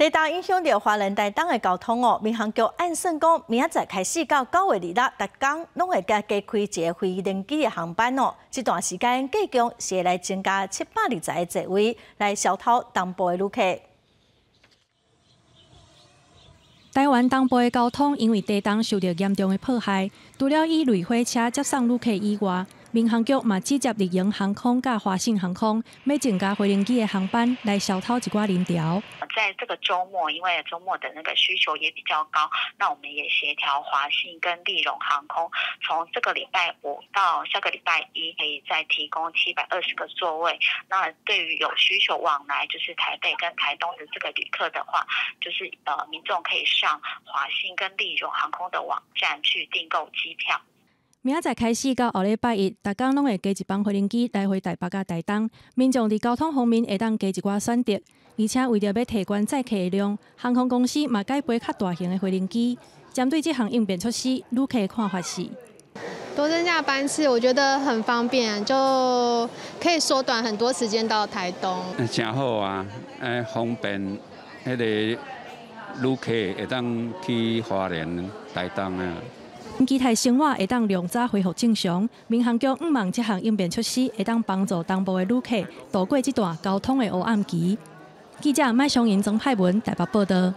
地震影響著花蓮台東的交通哦，民航局按算講，明仔載開始到9月2日，逐工攏會加加開一个飛行機的航班哦。這段時間計共是會來增加720個座位，來消啨東部的旅客。台灣東部的交通因為地動受著嚴重的破壞，除了以類火車接送旅客以外，民航局嘛直接立榮航空佮華信航空，欲增加飛行機的航班來消啨一寡人潮。在這個週末，因為週末的那個需求也比較高，那我們也協調華信跟立榮航空，從這個禮拜五到下個禮拜一，可以再提供720個座位。那對於有需求往來就是台北跟台東的這個旅客的話，就是民眾可以上華信跟立榮航空的網站去訂購機票。明仔載開始到後禮拜一，逐工攏會加一班飛行機來回台北佮台東，民眾佇交通方面會當加一寡選擇。而且為著欲提懸載客的量，航空公司嘛改飛較大型的飛行機。針對這項應變措施，旅客看法是：多增加班次，我覺得很方便，就可以縮短很多時間到台東。誠好啊，方便彼个旅客會當去花蓮、台東啊。期待生活會當量早恢復正常，民航局向望這項應變措施會當幫助東部的旅客渡過這段交通的黑暗期。記者麥松瑩、曾派文台北報導。